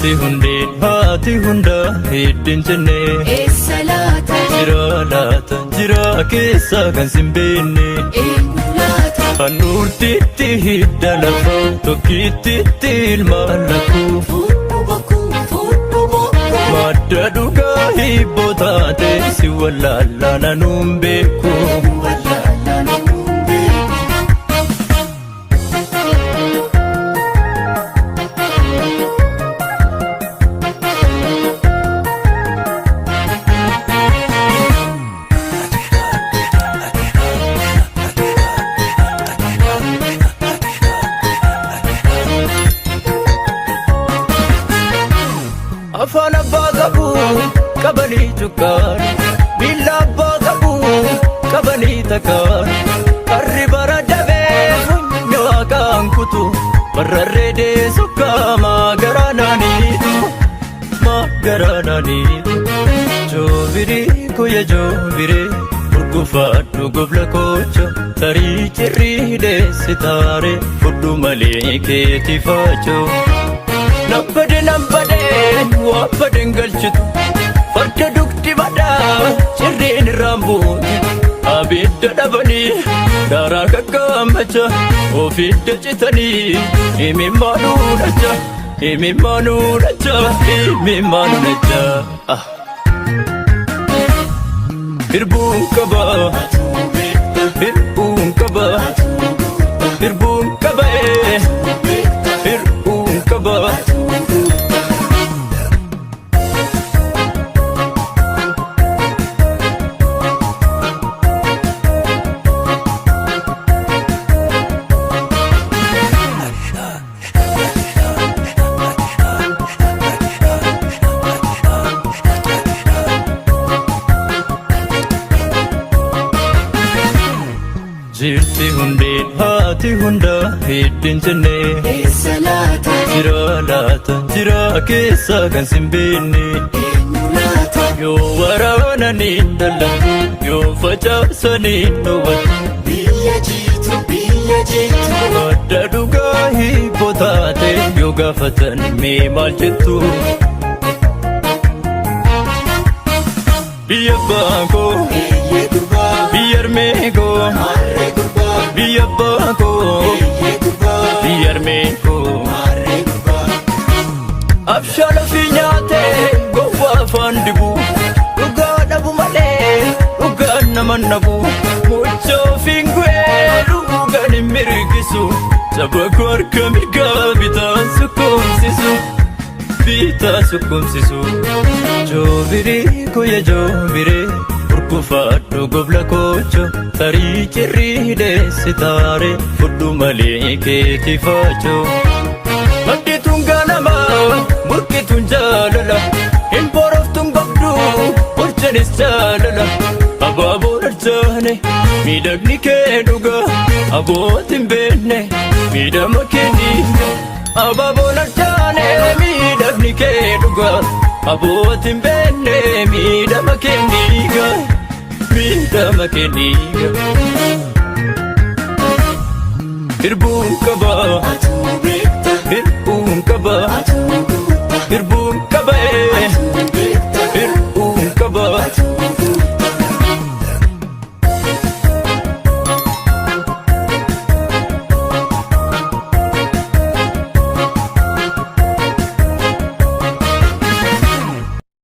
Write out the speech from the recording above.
Jirti hundeen haati hundaa heddin jenne. Eessa laata? Jira laata jira keessa kan sin beenne. Eenyu laata? Handhuurtitti hidda lafa tokkittitti ilmaan lakkuu. Fudhu bokkuu fudhu bokkuu. Madda dhugaa hibboo taate si wallaalaa nanuun beeku. Wallaalaa namuun beeku. Afaan abbaa qabu qabanii cuqqaalu, miila abbaa qabu qabanii takaalu. Qarri bara dabee funyoo haqaan kutu, bararree deessu kaamaa garaa naaniitu, maa garaa naaniitu. Joobiree koya joobiree urgufaadhu gobla koocho, tarii cirrii deessi taaree fudhu malee keetii faachoo. Nambade nambade waa baden galchitu, farda dugdi badaa cirreen irraan buuti. Abidda dhabanii daaraa kakkaammacha, ofidda citanii imimmaanuu dhacha, imimmaanuu dhacha, imimmaanuu dhacha. Ah. Hirbuun qaba, hirbuun qaba, hirbuun qaba, hirbuun qaba. Jirti hundeen haati hundaa heddin jenne. Eessa laata? Jira laata jira keessa kan sin beenne. Eenyu laata? Yoo waraananii dallatu, yoo facaasanii dhowwatu. Biyya jiitu biyya jiitu. Madda dhugaa hibboo taate yoo gaafatan mee maal jettu? Biyya abbaa koo, Eeyyee gurbaa. Biyya harmee koo, Maarree gurbaa. Biyya abbaa koo, Eeyyee gurbaa. Biyya harmee koo. Maarree gurbaa. Abshaala fi nyaatee gowwaa afaan dibu, dhugaa dhabu malee dhugaan nama nabu. Mucha ofiin gu'ee dhugaan hin mirgisu, saba koo harka mirgaa bitaan sukkumsisu, bitaa sukkumsisu. Joobiree koya joobiree urgufaadhu gobla koocho, tarii cirrii deessi taaree fudhu malee keetii faachoo. Maddituun ganama burqituun jaalala, hin boroftuun gobduu bulchanis jaalala. Abaaboon arjaane miidhagni kee dhuga, abootiin beenne miidhama kee dhiiga. Abaaboon arjaane miidhagni kee dhuga, abootiin beenne miidhama kee dhiiga, miidhama kee dhiiga. Hirbuun qaba, Atuu beekta. Hirbuun qaba, Atuu guutta. Hirbuun qaba, Atuu